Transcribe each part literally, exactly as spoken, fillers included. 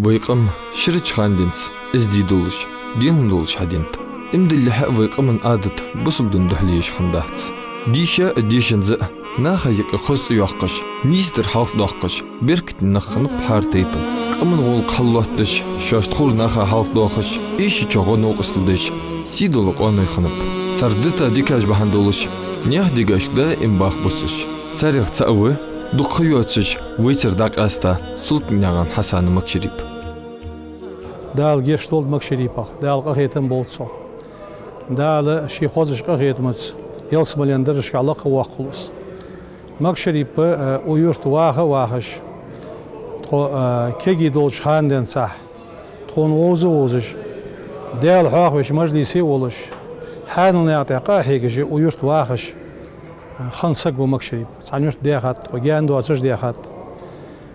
Вай къам ширача хана денз эздий долаш, денал долаш хьаденад. Иман диллалехьа а вай къаман Ӏадат бусалба дина духьале еш хиннадац. Дийша а, дийшанза а наха юкъе хоза цӀи йоаккхаш, нийсдар хьалхадоаккхаш, беркате нах хиннаб хӀара тайпан. Къаман гӀулакх хьаллоаттадеш, шоашта ховр наха хьалхадоахаш, эшачоа гӀо-новкъостал деш, сийдола къоаной хиннаб. Цар дита дикаш бахьан долаш, наьха дегашка даим баха бусаш. Царех цаӀ ва, дукха ха йоацаш, вайцара дӀакъаста Султыгнаькъан Хьасана Макшарип. Дала гешт долда Макшарипах, Дала къахетам болба цох. Дала ший хозача къахетамца ялсмален даржашка лакхавоаккхалва из. Макшарип, э, укх юрта ваха а вахаш, тхо, э, кегий долча хана денз, тхона вовза а вовзаш, Даьла хьоахавеш мажлисе а волаш, хьанал наькъа тӀа къа а хьегаш, укх юрта вахаш, э, хинна саг ва Макшарип. Цхьан юрта даьхад тхо, гаьна доацаш даьхад.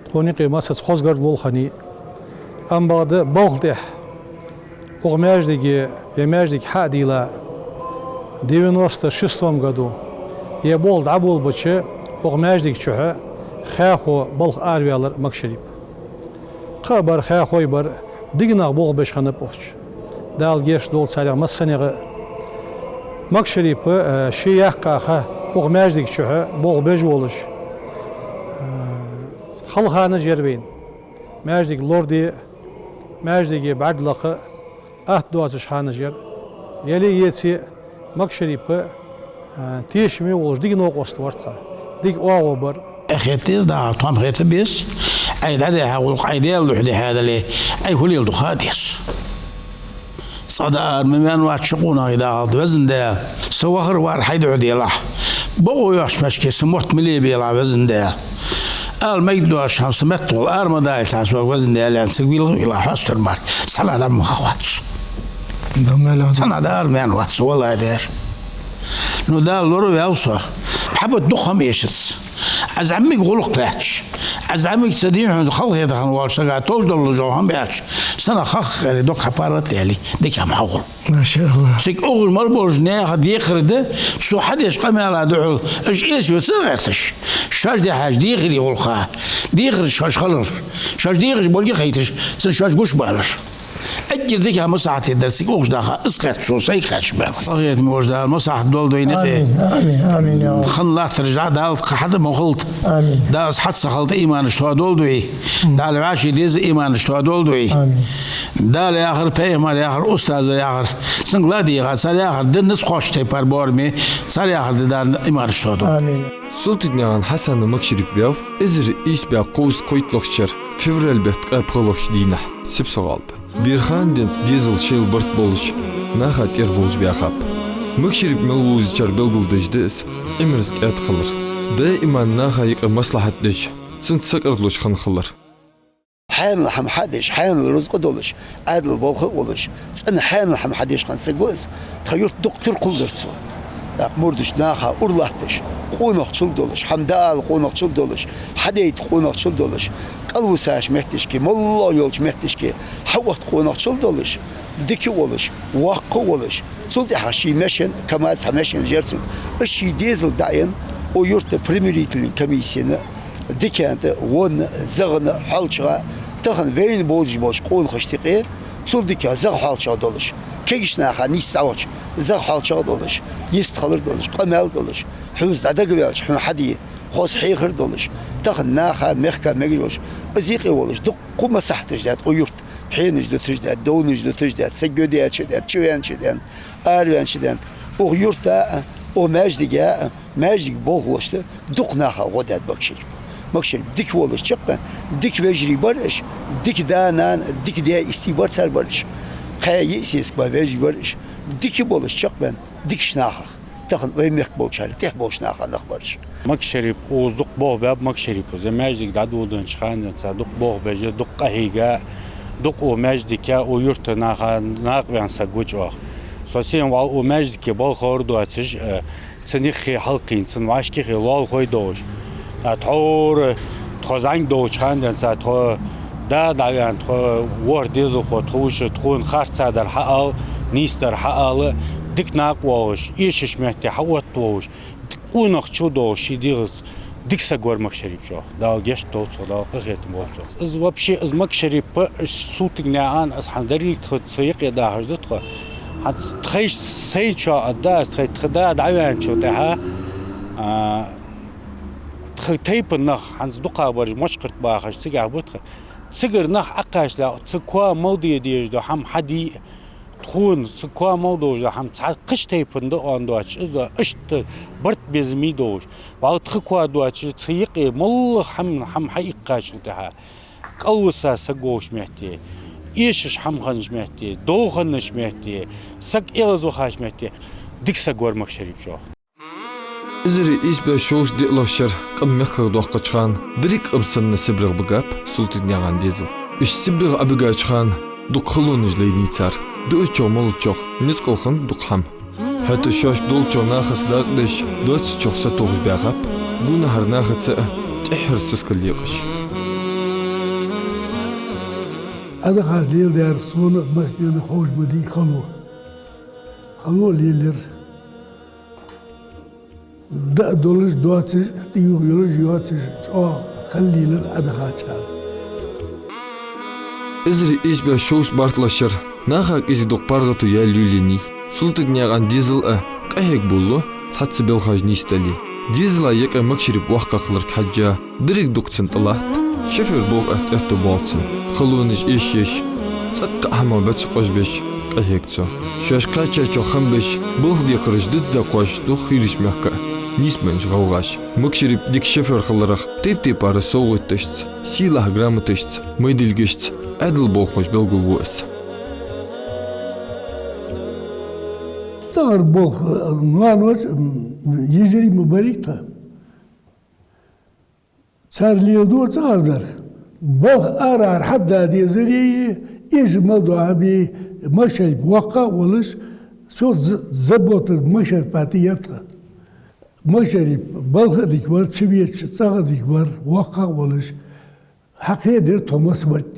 Тхона юкъе массаза хоза гаргало хиннай. Амма бакъда балха тӀехьа укх маьждиге, ер маьждиг хьа а дийла, девяносто шестом году ер болх дӀаболабича, укх маьждига чухьа хахо балха араваьлар Макшарип. Кхы а бар, хахой бар, дика нах болх беш хиннаб укх чу. Дала гешт долда царех массанега а. Макшарип, э, ше яьккха ха укх маьждига чухьа болх беш волаш, э, хала ханаш яр вайна. Маьждиг лораде, маьждиге бӀарг лакха атта доацаш ханаш яр. Яле а, еце а Макшарип, а, тешаме волаш дика новкъост вар тха, дика оагӀув бар. Ӏа хетта деза, дагӀа тхоам хетта беза, Ӏай дӀадаьха гӀулакх Ӏай Даьла духьа даьхьа дале, Ӏай хулел дукха а деза. Цкъа-дӀа ара ма ваьнна вац шо къонахий, дагӀалда, Везан Даьла. Са вахар-вар Хьай духьа делахь. Бокъо йоацача мехка са мотт ма лебелахь, Везан Даьла. Ала мегаш доацаш хӀама са метта гӀолла ара ма дайталахь сога, Везан Даьла, аьнна, саг вийлхавелахь, хьоастар мара цхьаннахьа дӀа ма хахавац. Цхьаннахьа дӀа ара ма ваьнна вац, валлахӀи, дера. Ну, Дала лораваьв со. Хьабат дукха хӀама эшац. Ӏа зӀамига гӀулакх кхаьчача, Ӏа зӀамига цу дийнахьа халахетар хинна волча сага товш дола жо хӀама аьлча, сона хаххаре доккха хьапарат лели, дика хӀама хьахул. МашааллахӀ. Цига угӀур мел болча наьха декхар да, цо хьадеча къамаьла духьал, уж эсаве ца гӀерташ, шоаш дехьаш дехарий гӀулакха, дехараш шоаш хилар, шоаш дехаш болга хайташ, цар шоаш гуш балар. Эггара дика маслахьат дар цига укхаза даха, из кхаьча цо сайга кхаьча баьнна. Къахетаме волча Дала маслахьат долда вайна юкъе. Амин, амин, амин, я АллахӀ. Хинна латтараш дӀа Дала кхы хьада ма хилда. Амин. Дала из хьа ца хилда иманаш тоадолда вай. Дала вӀаший деза иманаш тоадолда вай. Амин. Дала яхар, пайхамара яхар, устазара яхар, цунга ладийгӀа, цар яхар да низ кхоачача тайпара боараме, цар яхар да, Дала иманаш тоадолда. Амин. Султыгнаькъан Хьасана Макшарип ваьв эзар ийс бӀаь кхузткъа кхойтталагӀча шера февраль бетта ткъаь пхелагӀча дийнахьа Сипсо-ГӀала тӀа. Бера хана денз дезал шоайла барт болаш, наха тӀера болаш баьхаб. Макшарип мел вовзачар белгалдеш да из Ӏимерза кӀаьда хилар. Даим наха юкъе маслахьат деш, цунца сакъердалуш хинна хилар. Хьанал хӀама хьадеш, хьанал рузкъа долаш, Ӏаьдала болх а болаш, цӀена хьанал хӀама хьадеш хинна саг ва из. Тха юрта дукха тур кхоллар цо. ТӀаккха мурдаш наха ура латташ, къонахчал долаш, хӀама дӀаала къонахчал долаш, хьадайта къонахчал долаш, кӀалвусача метташка, моллагӀа йолча метташка хьаотта къонахчал долаш, дика а волаш, воккха а волаш. Цул тӀехьагӀа ший машен, КамАЗ цхьа машен яр цунга. Из ший дезал дӀаенна, укх юрта примирительни комиссена, диканна тӀа, вонна, загӀана, хьоалчагӀа, тахан вайна бодаш болча къонахашта юкъе, цул дика загӀа хьоалчагӀа долаш, кагийча наха нийсса дӀавахача, загӀа хьоалчагӀа долаш, йистхилар долаш, къамаьл долаш, хьоца дӀадагаваьлча хьона хьаде, хоза хьехар долаш, тахан наха, мехка мегаш волаш, из юкъе волаш, дуккха маслахьаташ даьд укх юрта, пхьенаш дуташ даьд, довнаш дуташ даьд, саг йодаьча даьд, чуваьннача даьд, араваьннача даьд. Укх юрта а, укх маьждига а, маьждига болхлошта дукха наха гӀо даьд Макшарип. Макшарип дика волаш чакхбаьнна, дика вежарий бар уж, дика да-нана, дика даь-истий бар цар бараш. Кхаь йиъ сесаг ба вежарий бар уж, дика болаш чакхбаьнна, дикача нахах, тахан вай мехка болчарех тӀехьа болча наха нах бар уж. Макшарип укхаза дукха болх баьб, Макшарип укхаза маьждиг дӀадоладеннача хана денз дукха болх беш, дукха къахьийга, дукха укх маьждига, укх юрта наха накъаваьнна саг ва чӀоагӀа. Со сенна вале укх маьждиге балха ховр доацаш, э, цун юххе хьалкхийна, цун вӀашкахе лоалахой долаш. ТӀаккха тхьовра тхо зӀамига долча хана денз, тхо да дӀаваьнна, тхо ворхӀ дезалхо, тха вуша тхона харцдар хьаала, нийсдар хьаала, дика накъавоалаш, эшача метте хьаоттавоалаш, къонахчал долаш, ший дегӀаца Дика саг вар Макшарип чӀоагӀа. Дала гешт долда цох, Дала къахетам болба цох. Из вообще, из Макшарип, из Султыгнаькъан, из хӀанз деррига тха цу юкъе дахаш да тхо. ХӀанз тхоай сайна чӀоагӀа да, из тхоай тха да дӀаваьнначул тӀехьагӀа, а, тха тайпан нах, хӀанз дукхагӀбараш Мошкъарт бахаш, цигахь ба тха. Цигара нах Ӏокхачале, цу коа мел де дезаш дола хӀама хьаде, тхона цу коа мел долаш дола хӀама цхьа кхыча тайпан да оалаш доацаш, из да, иштта барт безам беш долаш. ВаллахӀи, тха коа доацаш, цу юкъе моллагӀа хӀама, хӀама хьаийккхачул тӀехьагӀа, кӀалвиса саг волча метте, эшаш хӀама хиннача метте, дов хиннача метте, саг эгӀазвахача метте, дика саг вар Макшарип чӀоагӀа. Эзар ийс бӀаь шовзткъа диълагӀча шера къам мехках доаккхача хана деррига къам санна Сибрегӏа бигаб Султыгнаькъан дезал. Уж Сибрегӏа Ӏобигача хана дукха халонаш лайнай цар. Дуачох, моллачох низ кӀалхара дукха хӀама. ХӀаьта шоашка долчох нахаца дакъа деш, доацачох сатохаш баьхаб, гонахьара нахаца а тӀеххьара сискал лекъаш. Ӏадахача леладаьр сона а массанена а ховш ма дий хало. Хало лелаяр. Даа долаш, доацаш, тӀаювха йолаш, йоацаш, чӀоагӀа хала лелаяр Ӏадахача хана. Эзар ийс бӀаь шовзткъа бартлашара наха кӀезига дукха паргӀато яь луйлений. Султыгнаькъан дезал а къахьега болалу, цхьацца белхаш нийсдале. Дезала юкъе Макшарип воккхагӀа хиларга хьежжа, деррига дукха цунна тӀалатт. Шофера болх этта аьттув боалл цунна. Халонаш эшаш, цӀаккха а хӀамах бӀаь ца къожабеш, къахьег цо. Шоаш кхаьчачох хам беш, балха декхараш дизза кхоачашду хийрача мехка а нийсбеннача гӀалгӀаша. Макшарип дика шофер хиларах тайп-тайпара совгӀаташца, сийлахьа грамоташца, майдилгашца Ӏаьдала болхлоша белгалву из. ЦӀагӀара болх, э, ноаноча, м, йижарий ма барий тха. Цар леладора цӀагӀара дар. Балха арара хьадда дезари, эшаш мел дола хӀама, Макшарип воккхагӀа волаш, со з-, забота Макшарипа тӀа яр тха. Макшарип балха а дика вар, чувеча цӀагӀа а дика вар, воккхагӀа волаш, хьакхедар тхо массабарга.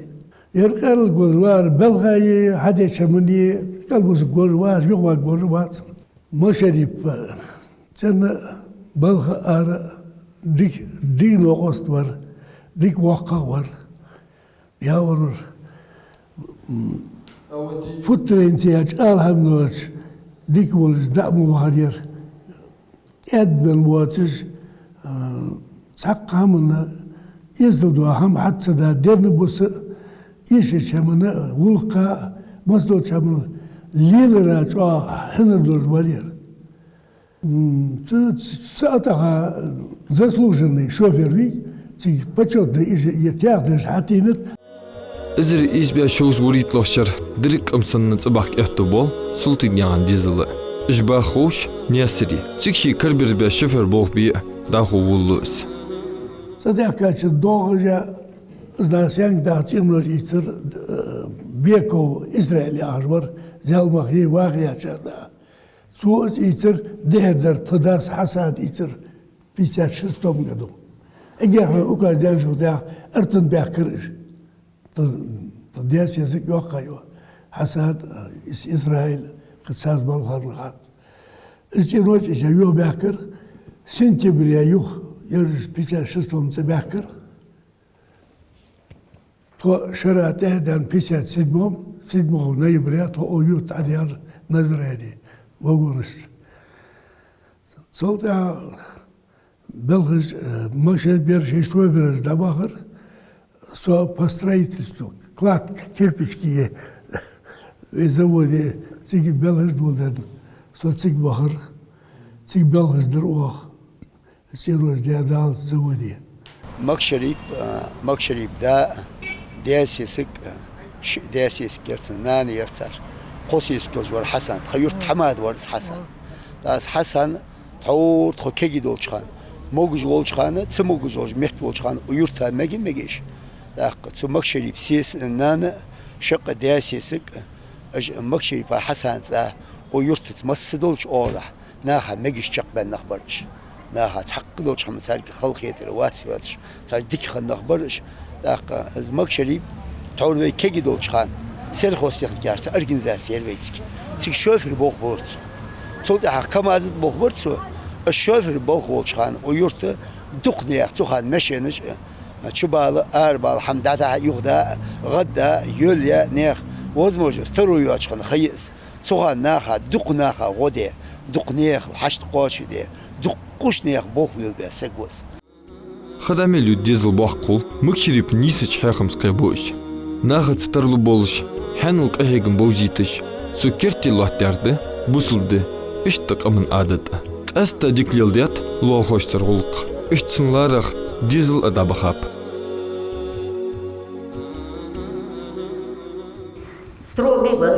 Ер къаьлла гур вар, балха а, хьадеча хӀаман а, кӀалвиса гур вар, юхаваргвар вацар. Макшарип цӀена балха ара дика, дика новкъост вар, дика воккхагӀа вар. Яхар, м, футтаренца яьча алхьамдолаш дика волаш даа ма вахар ер. ТӀаьдбенна воацаш, а, цхьаккха хӀаманна эзал дола хӀама хьа ца да, дерна буса, эшача хӀаманна, гӀулакха, массадолча хӀаманна лелара чӀоагӀа хьинар долаш вар ер. М, цу, цу, цу атӀаха заслуженный шофер вий, цига почётный иже е каьхаташ хьатӀаеннад. Эзар ийс бӀаь шовзткъа вурийтталагӀча шера деррига къам санна цӀабахка аьттув боалл Султыгнаькъан дезала а. Уж баха ховш Наьсаре. Цига ший кара берзбе шофера болх бе а дӀахо волалу из. ЦӀадаьхкача доагӀаш а, из да сенга даха цӀенош ийцар, э, Беков Исраил яхаш вар, Зелмахе вахаяьчар да. Цо из ийцар, дехьара дар тха дас Хьасан ийцар пятьдесят шестом году. Эггара хьалха указ даьнначул тӀехьагӀа Артан баьхкар уж. Тха, тха даь-сесаг йоккха йо. Хьасан, э, Ис-, Исраил, кхы цхьа балхара нах хатта. Из цӀенош ийца юхабаьхкар, сентябре юха, ераш пятьдесят шестом цӀабаьхкар. Тхо шера тӀехьа даьнна пятьдесят седьмом, седьмого ноября тхо укх юрта Ӏодеар Назране вагонашца. Цул тӀехьагӀа белхаш, э, Макшарипера шоай шофераш дӀабахар, со по строительству, кладка, кирпички е, вай заводе, цига белхаш доладенна, со цига вахар, цига белхаш дир оаха. ЦӀенош даь далац заводе. Макшарип, а, Макшарип да, даь-сесаг, а, ши даь-сесаг яр цун, нана яр цар. Кхо сесаг йолаш вар Хьасан. Тха юрта хьамада вар из Хьасан. ТӀаккха из Хьасан тхьовра тхо кегий долча хана, могаш волча хана, ца могаш волча метте волча хана, укх юрта мега-мегаш. ТӀаккха цу Макшарипа сес-, нана, шаккха даь-сесаг, уж Макшарипа Хьасана цӀа, укх юртаца массадолча оагӀорахьа наха мегаш чакхбаьнна нах бар уж. Наха цхьаккха долча хӀаман царга халахетар вац йоацаш, цхьа дика хинна нах бар уж. ТӀаккха из Макшарип тхьовра вай кегий долча хана, сельхозтехникерча организаци яр вайцига. Цига шофера болх бора цо. Цул тӀехьагӀа КамАЗа тӀа болх бора цо, из шофера болх болча хана укх юрта Дукха наьха цу хана машенаш а, чубала, арабала хӀама дӀадахьа, юхадаа, гӀаддаа, йолаяь наьха возможность таро йоацаш хинна ха я из. Цу хана наха, дукха наха гӀо даь, дукха наьха хьашт кхоачашдаь, дукха кхувш наьха болх лелабаь саг ва из. Ха дӀа мел ю дезал боккха хул, Макшарипа нийсача хьехамца кхебу уж. Нахаца тарлу болаш, хьаьнал къахьегам бовзийташ, цу керте лоаттадаьр да бусалба ди, иштта къаман Ӏадат а. Къаьстта дика леладаьд лоалахошцара гӀулакх, иштта цун ларах дезал а дӀабахаб. Строгий бар.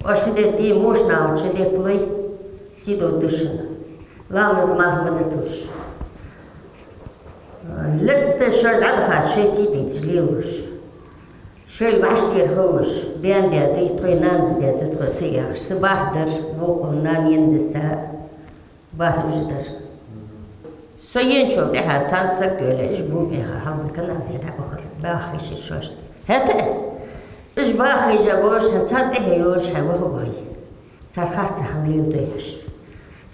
Оаш фу дергда, мошнал чу декъалой, сий додаш. Ламаз марха ма диталаш. Лертташ шоай дӀадахача, шоай сий дайта лелаш. Шоайла вӀаштӀера ховш, даьна даьдий тхо, нанас даьдий тхо ца яхаш. Са бархӀ дар, бокъонца нана енна диса, бархӀ уж дар. Со енначул тӀехьагӀа цхьан саг доьле, уж бу беха хьалбаркана дӀабахар, баха хьийшар шоашта. ХӀаьта а, уж баха хьийжа болаш, царна тӀехьа йолаш хьай ваха бой. Цар харцахьа хӀама леладой хьажа.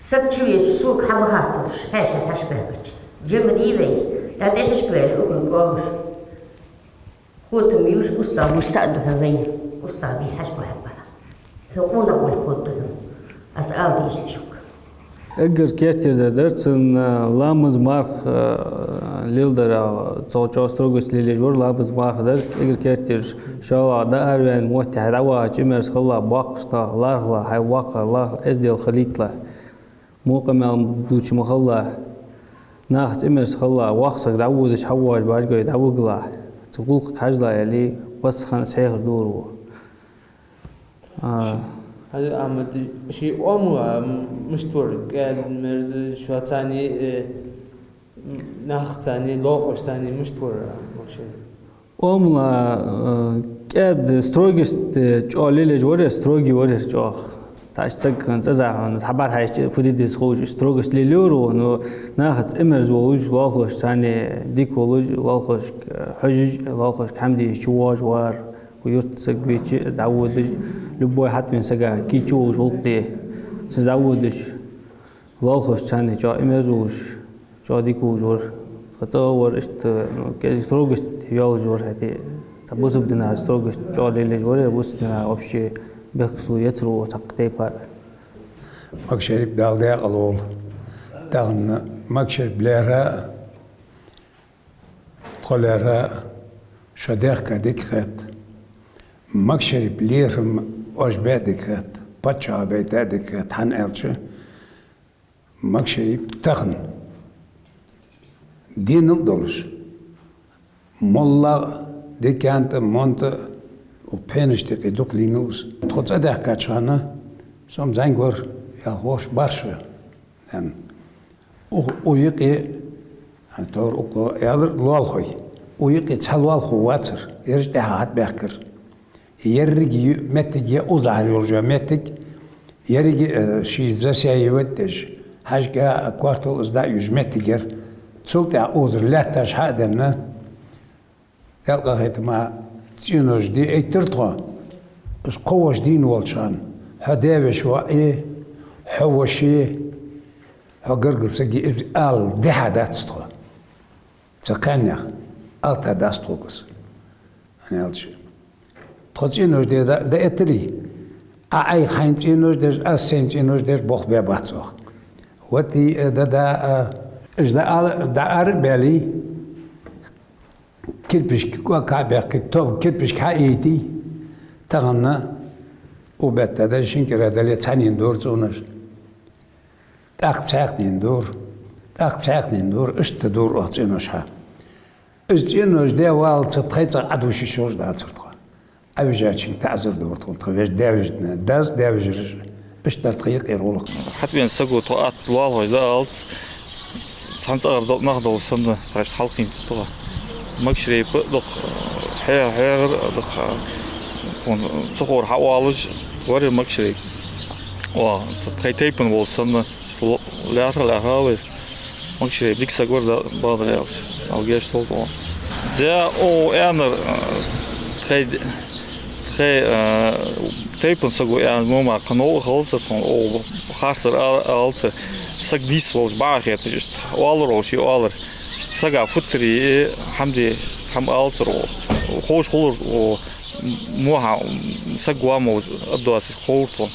Саг чувеча сога хьа ма хатталаш, хьаьша хьаьша баьхкача. Жема дий вай, я тӀехьашка ваьле, уган кӀовар. Хотам юаш, устагӀа вуш цаӀ духьа вайна. УстагӀа бий хьажа бахьа бара. Хьо къонах вале хӀама да хьона. Аз ала деза шуга. Эггара керттера дар дар цун, а, ламаз марха, а, леладар, а, цо чӀоагӀа строгость лелаеш вар, ламаз марха дар эггара керттера. ШоллагӀа, дӀаараваьнна моттиге хьай дӀавахача, имерса хилла, боккхагӀча наха лархӀалла, хьай воккхагӀа лархӀалла, эздел хилийталахь. Мукъа мел дувцаш ма хилалахь. Нахаца имерса хилалахь, воккха саг дӀаводаш хьавоагӀаш бажгой дӀавигалахь. Цу гӀулакхага хьажалахь аьле, массахана хьехар дора ва. А. Хьажа Ахьмад, ший оамал, а, мишта вар, кӀаьда-мерза, шоцани, э, нахацани, лоалахошцани мишта вар, а, Макшарип? Оамал, э, кӀаьда, строгость, э, чӀоагӀа лелаеш вар ер, строгий вар ер чӀоагӀа. Тхаш саг цӀаза хьона, хабар хьаьшача, фу де деза ховш, строгость лелайора ва, но нахаца имерза волаш, лоалахошцани дика волаш, лоалахошка, э, хьожаш, лоалахошка хӀама деш чувоагӀаш вар, юрта саг веча дӀаводаш, любой хьатӀавена сага кийча волаш гӀулакх де, цунца дӀаводаш. Лоалахошцани чӀоагӀа имерза волаш, чӀоагӀа дика волаш вар. Тха цӀагӀа вар иштта, ну, кӀезига строгость йолаш вар, хӀаьта цхьа бусалба дина строгость чӀоагӀа лелаеш вар, бусалба дина вообще бехкаслу яцар ва цхьаккха тайпара. Макшарип, Дала даькъала волва. Тахан Макшарип лаьрхӀа а, тхо лаьрхӀа а, шо даьхка дика хет. Макшарип лерхӀам оаш баь дика хет, паччахьо бейта дика хет, хӀана аьлча, Макшарип тахан дийна а долаш, моллагӀа, дикан тӀа, монта, у пхьенаш тӀа кхы дукха лийнав из. Тхо цӀадаьхкача хана, со-м зӀамига вар, ялх вош барш вар, аьнна. У, у юкъе, хӀанз товр укхо аьлар лоалахой, у юкъе цхьа лоалахо вацар, ераш тӀехьа хьатӀабаьхкар. Еррига ю-, моттиг я укхазахьара йолаш йола моттиг, еррига, э, ший засеивать деш, хьажкӀа, коартол из дӀа а юаш моттиг яр. Цул тӀехьа укхазара лаьтташ хьа а денна, Даьла къахетама, цӀенош диайтар тхо. Уж кхо вош дийна волча хана, хьо даь-веший воӀи, хьо воши, хьо гаргара саги из ала дехьа дац тхо. Цу кхаьннех алта дац тхога из. ХӀана аьлча, тхо цӀенош де да, да этари. Ӏа Ӏайха хьайна цӀенош деш, аз сайна цӀенош деш, болх бе бац оаха. Вот и, э, да, да, э, уж да ала, да ара а баьлий, кирпишка кӀоаг хьа а баьккхий, тов кирпишка хьа а яйтий, тахан укх бетта дӀа шин кӀира дале цхьаннена дора цӀенош. ТӀаккха цхьаькханнена дора, тӀаккха цхьаькханнена дора, иштта дора оаха цӀенош хьа. Уж цӀенош де валлалца тхоай цӀагӀа Ӏадувш йиш йолаш дацар тхо. Ӏовижачунга таӀазар дора тхона, тха вежарий, даь-вежарий, дас даь-вежарий, иштта дар тха юкъера гӀулакх. ХьатӀавена саго тхо атта лоалахой да алалца, цхьан цӀагӀара дол-, нах долаш санна, тхоашта хьалкхийна тхо. Макшарипа дукха хье-, хьехар, дукха, тхона цу ховра хьаоалаш вар ер Макшарип. О, ца тхоай тайпан волаш санна, ло-, лаьрхӀа, лаьрхӀа вай. Макшарип дика саг вар, да, бакъдар аьлча, Дала гешт долда цун. Даь-воӀо аьннар, э, тхоай, тхоай, э, тайпан саго аьннар мо мара кхы новкъа хилацар тхона, оаха харцар а-, алацар. Саг нийса волча бакъахьа хеташ, иштта оалар волча ший оалар. Иштта сага футтарий, хӀама де, хӀама алацар, ховш хулар, о, мохьа саг ва ма волаш, аддоацаш ховр тхона.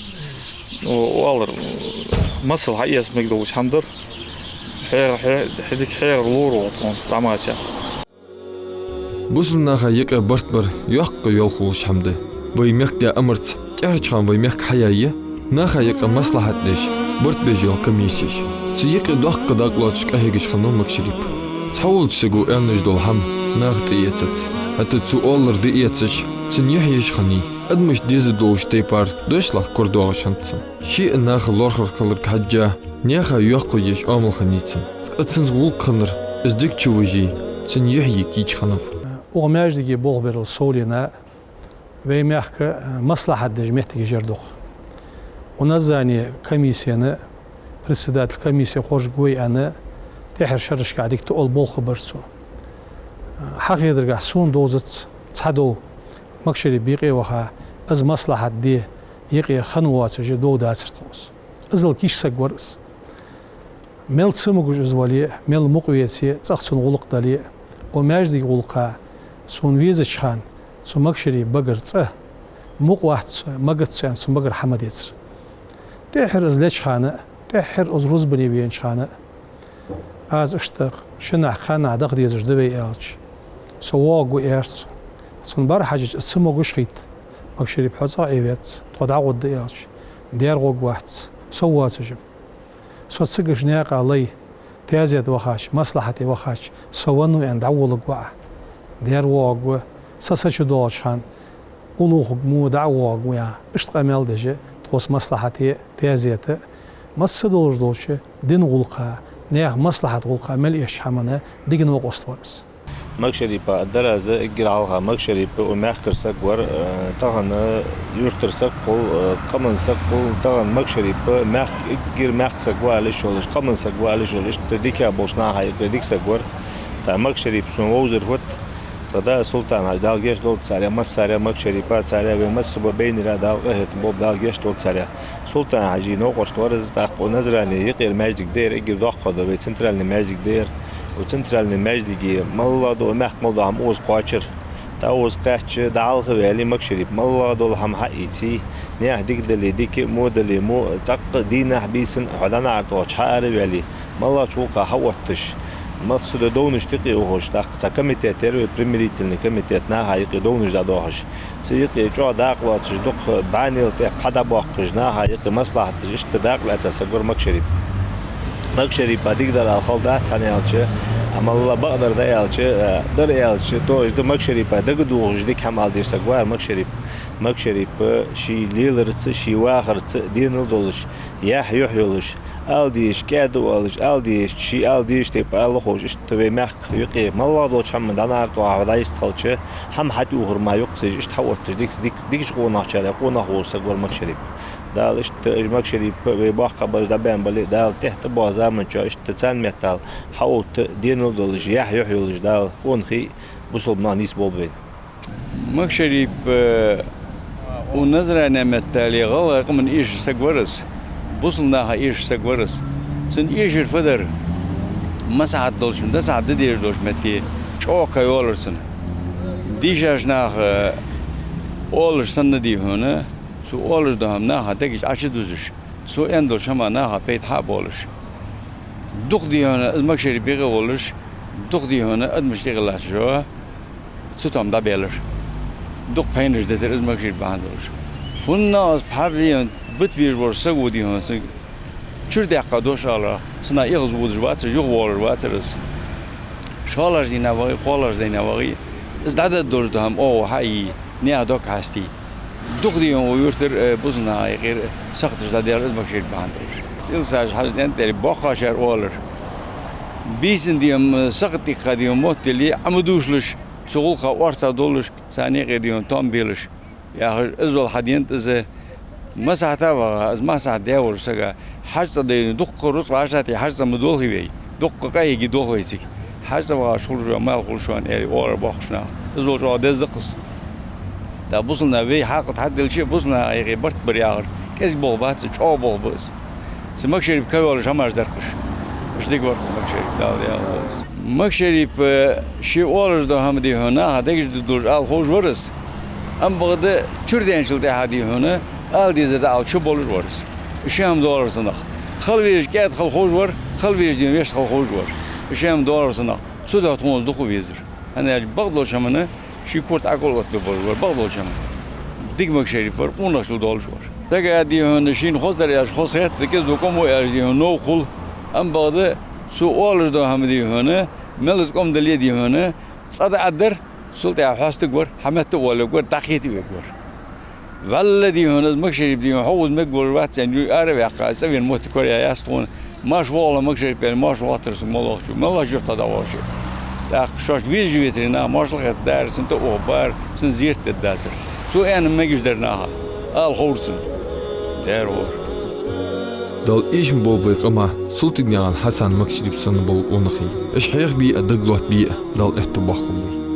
О, оалар, масал хьаэца мегаргдолаш хӀама дар. Хье-, хье-, хье дика хьехар лора тхона, дӀамача. Бусалба наха юкъе барт бар йоккха йолхалуш хӀама да. Вай мехкда амарца кӀирчхьан вай мехка хьаяь я наха юкъе маслахьат деш, барт беш йола комиссеш. Цу юкъе доккха дакъа лоацаш къахьегаш хиннав Макшарип. Цхьаволча саго аьнна дола хӀама наха тӀаэцац. ХӀаьта цо оалар дӀаэцаш, цун юхь еш хиннай. Адамашта дезаш долча тайпара дошлах кор доагӀаш хиннад цун. Ше а наха лорхӀар хиларга хьежжа, наьха йоккхагӀа еш оамал хиннай цун. Цкъа цун гӀулакх хиннар, из дика чувижий, цун юхь е кийча хиннав. Укх маьждиге болх бергболаш совленна, вай мехка маслахьат деш моттигаш яр дукха. Укх Наьсаре комиссена председатель, комиссе хоржаргва аьнна, тӀехьара шерашка дика тоъал болх бар цо. Хьахедаргахьа, сона довзац, цхьа дов Макшарип юкъе ваха, из маслахьат де юкъе хинна воацаш дов дацар тхона. Иззал кийча саг вар из. Мел цамогаш из вале а, мел мукъа веце а, цӀагӀа цун гӀулакх дале а, укх маьждига гӀулакха сона везача хана цу Макшарипа багара цӀа мукъа вац цо, магац цо аьнна, цун багара хӀама децар. ТӀехьара из леча хана а, тӀехьара из рузбане венача хана а, аз иштта шиннахьа-кхаьннахьа даха дезаш да вай аьлча, со воагӀаргва аьлар цо. Цун бар хьежача, из цамогаш хийтта. Макшарип, хьо цӀагӀа Ӏе веза, тхо дӀагӀоргда аьлча, дера гӀоргвац, сов воацаш ва. Со цига наькъа лай, таьзета вахача, маслахьате вахача, со веннав аьнна дӀаволларгва Ӏа. Дера воагӀаргва, са са чу доагӀача хана уллув хургва, дӀа а воагӀаргва Ӏа. Иштта къамаьл деш, тхоца маслахьате, таьзета, масса долаш долча дина гӀулакха, наьха маслахьата гӀулакха мел эшача хӀамана дика новкъост вар из. Макшарипа а дар аз эггара хьалха. Макшарип укх мехкара саг вар, э, тахан юртара саг хул, э, къаман саг хул, тахан Макшарип мехка, эггара мехка саг ва ала йиш йолаш, къаман саг ва ала йиш йолаш, иштта дика болча наха юкъе дика саг вар. ТӀаккха Макшарип сона вовзар хӀаьта, тха да Султан-Хьажа, Дала гешт долда царех, массарех, Макшарипа, царех, вай массабола байнара Дала къахетам болба, Дала гешт долда царех. Султан-Хьажий новкъост вар из, тӀаккха укх Наьсаре юкъера маьждиг да ер, эггара доккхагӀа да вай центральни маьждиг да ер. Укх центральни маьждиге мел дола, мехка мел дола хӀама укхаза кхоачар. ТӀаккха укхаза кхаьчача, дӀахьалха ваьле Макшарип, мел дола хӀама хьаийце, наьха дика дале дика, во дале во, цӀаккха дийнахьа-бийсанна хьо дӀанахьар тохача хьаара ваьле, моллагӀча гӀулакха хьаотташ, массадола довнаш тӀакхухьаш, тӀаккха цхьа комитет яр вай, примирительни комитет, наха юкъе довнаш дӀадохаш. Цу юкъе чӀоагӀа дакъа лоацаш, дукха бӀаьннел тӀехьа пхьа дӀабоаккхаш, наха юкъе маслахьат деш, иштта дакъа лаьца саг вар Макшарип. Макшарипа дика дар ала хала дац, хӀана аьлча, амма бакъдар да аьлча, дар аьлча, то есть да Макшарипа дагадохаш дика хӀама ала дезаш саг вар Макшарип. Макшарип ший леларца, ший вахарца денал долаш, яхь-юхь йолаш, ала дезача кӀаьда оалаш, ала дезача, ший ала дезача тайпара ала ховш, иштта вай мехка юкъе моллагӀа долча хӀаман дӀанахьар тохаш дӀайистхилча, хӀама хьатӀаухар мара юкъе ца еш, иштта хьаотташ дика, дика, дикача къонахчарех къонах волаш саг вар Макшарип. Дала иштта уж Макшарип вай боккхагӀа бараш дӀабаьнна бале, Дала тӀехьа тӀабоагӀача заман чухь иштта царна меттел хьаотта денал долаш, яхь-юхь йолаш Дала къонахий, бусалба нах нийсболба вайна. Макшарип, э, укх Наьсаре меттел гӀалгӀай къаман эшаш саг вар из, бусалба наха эшаш саг вар из. Цун эшар фу дар? Маслахьат долча, маслахьат де дезаш долча метте чӀоагӀа кхы йоалар цунна. Дийшача наха оалаш санна, дий хьона, цо оалаш дола хӀама наха дега чу Ӏочудузаш, цо аьнна долча хӀамах наха пайда хьа а болаш. Дукха, дий хьона, из Макшарип юкъе волаш, дукха, дий хьона, адамаш тӀехьа латташ, цу тӀом дӀабаьлар. Дукха пайнаш дитар из Макшарип бахьан долаш. ХӀанз из пхьа бийна бита везаш волча саго, дий хьона, цунга чура даьккха дош ала, цунах эгӀазводаш вацар, юхавоалаш вацар из. ШоллагӀча дийнахьа вагӀе, кхоалагӀча дийнахьа вагӀе, из дӀадоалаш дола хӀама оаха хьае, наьха дог хьасте. Дукха, дий хьона, укх юртара, э, бусалба наха юкъера сахаташ дӀадаьлар из Макшарип бахьан долаш. Илсаж-Хьажа НтӀера боккхагӀчар оалар: бийсанна, дий хьона, сахат тӀаккха, дий хьона, мотт яле, Ӏо ма дувцалаш, цу гӀулакха орцагӀдолаш, царна юкъе, дий хьона, тӀом белаш. Яхаш, иззал хьаденад из. Маслахьата ваха, из маслахьат де волча сага Хьажа цӀа дайна, дукха рузкъа вӀашагӀтехе Хьажа цӀа ма долхий вай, дукха къахьегий долх вай цига. Хьажа цӀа вахаш хулаш ва, мала хулаш вайна, аьле, оалар боккхагӀча наха. Иззал чӀоагӀа деза да-кх из. ТӀаккха бусалба наха вай хьакъ тӀа хьаделча а, бусалба наха юкъе барт бар яхар кӀезига болх бац, чӀоагӀа болх ба из. Цу Макшарип кавалаш хӀамаш дархаш. Уж дика вар Макшарип, Дала ял волз. Макшарип, э, ший оалаш дола хӀама дий хьона, наха дегаш дудулж ала ховш вар из. Ам бакъда чура денчул тӀехьа дий хьона, ала дезар дӀаала чу болаш вар из. Ший хӀама долар санах. Хала везаш кӀаьда хала ховш вар, хала везаш дий хьона вешта хала ховш вар. Ший хӀама долар санах. Цу духьа тхона из дукха везар. ХӀана аьлча бакъдолча хӀамана ший корта Ӏокхоллаш оттабе болаш вар, бакъдолча хӀамана. Дика Макшарип вар, къонахчул долаш вар. Дага дий хьона шийна хоздар аьлча, хоза хетта, кӀезига къам ва аьлча дий хьона новкъа хул. Ам бакъда цо оалаш дола хӀама дий хьона, мел из къам дале дий хьона, цӀа дӀа а дар, цул тӀехьа хьоастаргвар, хьаметта а воалларгвар, дӀакхета а вергвар. ВаллахӀи дий хьона, из Макшарип дий хьона, хьо укхаза мегаш вац аьнна, ара а ваьккха, цӀавена моттиг кораяьяц тхона. Маьрша воагӀалва Макшарип аьнна, маьрша воагӀаргвар сога моллагӀчо, мел ваха жоьпа дӀадоагӀаш. ТӀаккха шоашта везаш вецаре наха маьршал хетадар, цунна тӀа ухабар, цунна зерат дергдацар. Цо аьнна мегаш дар наха, ала ховра цунна. Дера ховра. Дала эшам болба вай къаман Султыгнаькъан Хьасан, Макшарип санна бола къонахий. Уж хьехабе а, дагалоаттабе а Дала аьттув боаккхалба вай.